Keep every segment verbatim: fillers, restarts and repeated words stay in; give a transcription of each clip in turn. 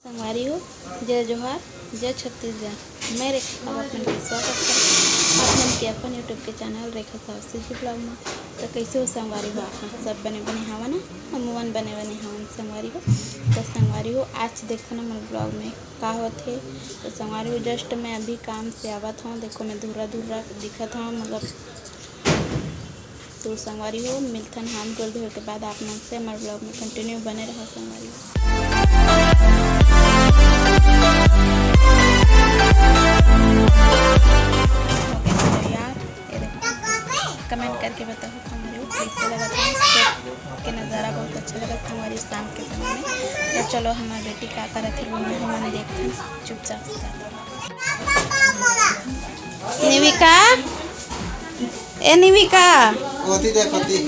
संगवारी हो, जय जोहार, जय छत्तीसगढ़। मैं रेखा साहू आप मन के स्वागत करत हूँ आप मन के अपन YouTube के चैनल रेखा साहू CG vlog में। तो कैसे हो संगवारी हो, आप मन सब बने बने हवा ना? हम मन बने बने हवन संगवारी हो। तो संगवारी हो, आज देखो ना मोर vlog में का होत हे। तो संगवारी हो, just मैं अभी काम से आवत हूँ, देखो मैं धुर्रा धुर्रा दिखत हूँ, मतलब तो संगवारी हो, मिलथन हाथ गोड़ धोए के बाद आप मन से। हमर vlog में continue बने रहा संगवारी हो। Okay, चलो यार, ये देखो, comment करके बताओ संगवारी हो, कैसे लगत हे। खेत के नज़ारा बहुत अच्छा लगत हे संगवारी शाम के समय में। तो चलो, हमार बेटी का करत हे, वो हमन देखथन चुपचाप से। निविका, ए निविका, ओती देख, ओती।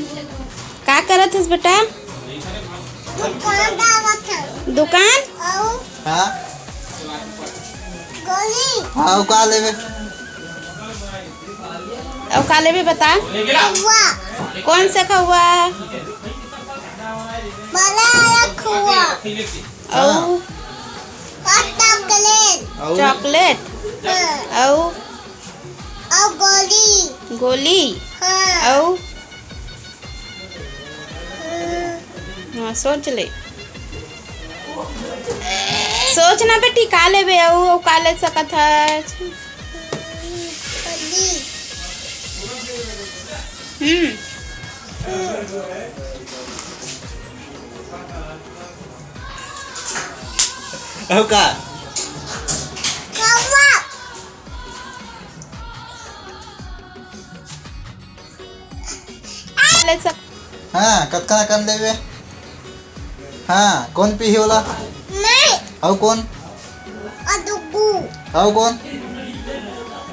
का करत हस बेटा? दुकान जावत हन। दुकान? अउ हाँ? गोली। हाँ, अउ का लेबे? अउ का लेबे बता? खउवा। कौन से खउवा? बड़ा वाला खउवा। अउ? हाँ। और chocolate। अउ? Chocolate? हाँ। अउ? अउ गोली। गोली? हाँ। अउ? हाँ। हाँ, सोच ले। सोच ना बेटी, का लेबे अउ, अउ का ले सकत हस? गोली। हम्म। अउ का? खउवा। ले सक- हाँ, कतका कन लेबे? हाँ, कौन पीही ओला? मैं। अउ कौन? अउ दुगु। अउ कौन?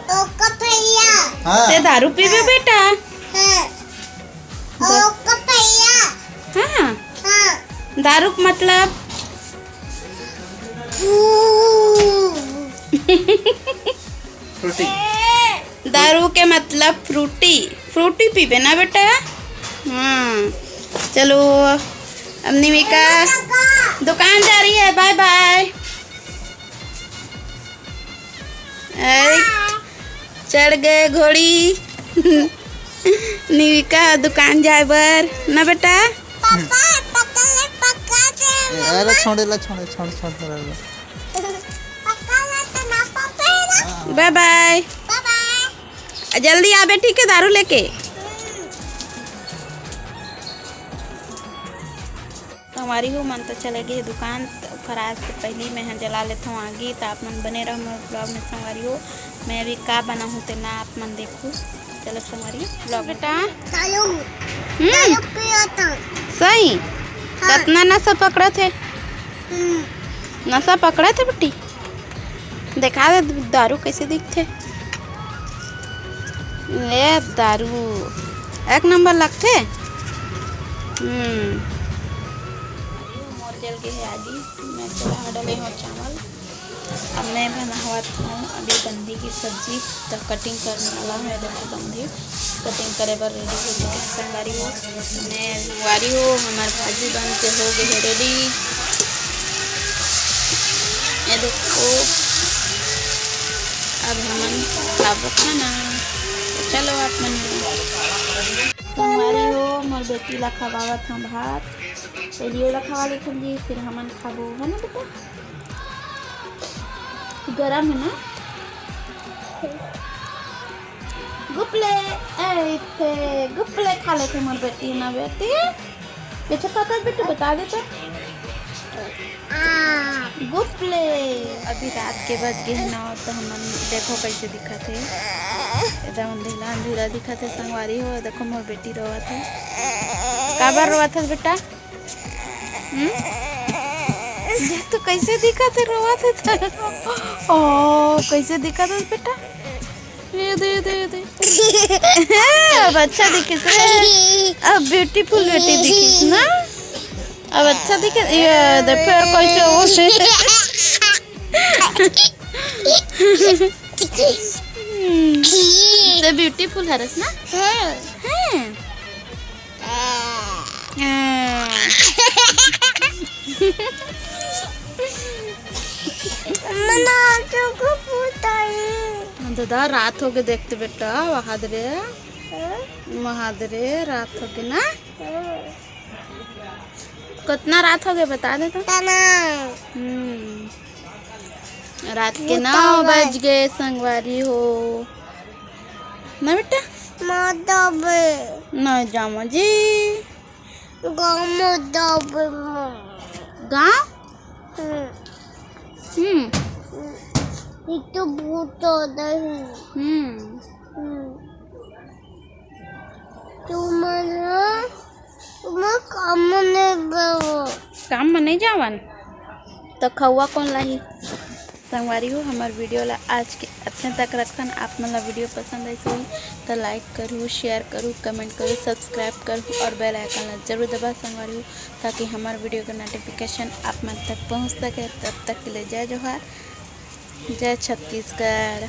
अउ कपैया। हाँ। ते दारू पीबे बेटा? हाँ। अउ कपैया। हाँ। हाँ। दारू के मतलब? हम्म। फ्रूटी। दारू के मतलब फ्रूटी। फ्रूटी पीबे ना बेटा? हाँ। चलो, अब निमिका दुकान जा रही है, bye bye। अरे, चढ़ गए घोड़ी। निविका दुकान जाए बर ना बेटा? पापा, पकड़ ले, पकड़ ले। ए, अरे छोड़े ला, छोड़े, छोड़, छोड़, छोड़, छोड़। पकड़ ले तो ना, पापा है ना। Bye bye। Bye bye। जल्दी आ बेटी के दारू लेके। हम्म। संगवारी हो, मन तो चले गे हे दुकान, त ओखर आए से पहिली मैं ह जला लेथव आगी, त आप मन बने रहो मोर vlog में संगवारी हो। मैं अभी का बनाहूँ ते ना आप मन देखो। चलो संगवारी हो, vlog में। बेटा। दारू। हम्म। दारू पियत हन। सही? हाँ। कतना नशा पकड़त हे? हम्म। नशा पकड़त हे बेटी? देखा दे दारू कैसे दिखथे। ए दारू एक नंबर लगथे। हम्म। मोर जल गे हे आगी, मैं चूल्हा डाले हूँ चावल। अब मैं बनावत हूँ अभी बंदी की सब्जी, तो cutting करने वाला हूँ। ये देखो बंदी cutting करे बर ready हो चुके हैं संगवारी हो। मैं अभी वारी हो, हमार भाजी बन के हो गए है ready। ये देखो, अब हमन खाबो खाना। तो चलो आप मन संगवारी हो, मोर बेटी ला खवावत हूँ भात। पहले ओला खवा लेथन जी, फिर हमन खाबो, है ना बेटा? गरम है ना? गुपले, ऐसे गुपले खा लेथे मोर बेटी ना बेटी। पीछे पता बेटी बता दे तो। गुपले। अभी रात के बज गए हैं नौ, तो हमन देखो कैसे दिखत है। एकदम अंधेरा अंधेरा दिखत है संगवारी हो। देखो मोर बेटी रोवत है। काबर रोवत है बेटा? हम्म? देख तो कैसे दिखत है, रोवत है तो। ओ, कैसे दिखत है बेटा? ये दे, ये दे, ये दे। अब अच्छा दिखे से। अब beautiful बेटी दिखे ना? अब अच्छा दिखे, ये दे फिर कैसे हो से। हम्म, ते beautiful हरस ना? हाँ। हैं? हाँ। मना चुको पुताई। दादा, रात होगे, देखते बेटा, वहाद रे। हाँ? वहाद रे, रात होगे ना। हाँ। कतना रात होगे, बता दे तो। तना। हम्म। रात के नौ बज गे, संगवारी हो। ना बेटा? मत दबे। ना जामा जी। गाँव मत दबे। गाँव? हम्म। हम्म। एक तो भूत होता है। हम्म। हम्म। तुमन ह, तुमन काम म नहीं जावो। काम म नहीं जावन? तो खउआ कौन लाही? संगवारी हो, हमर वीडियो ला आज के अतने तक रखन। आप मन ला वीडियो पसंद आइस होही तो like करू, share करू, comment करू, subscribe करू और bell icon ला जरूर दबा संगवारी हो, ताकि हमर वीडियो के notification आप मन तक पहुँच सके। तब तक के लिए जय जोहार, जय Chhattisgarh,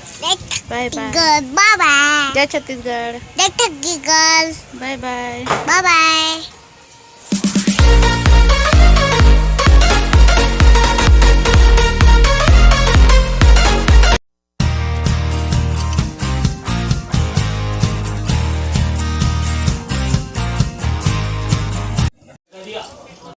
bye bye। Bye bye। जय छत्तीसगढ़, जय Chhattisgarh. Bye bye। Bye bye।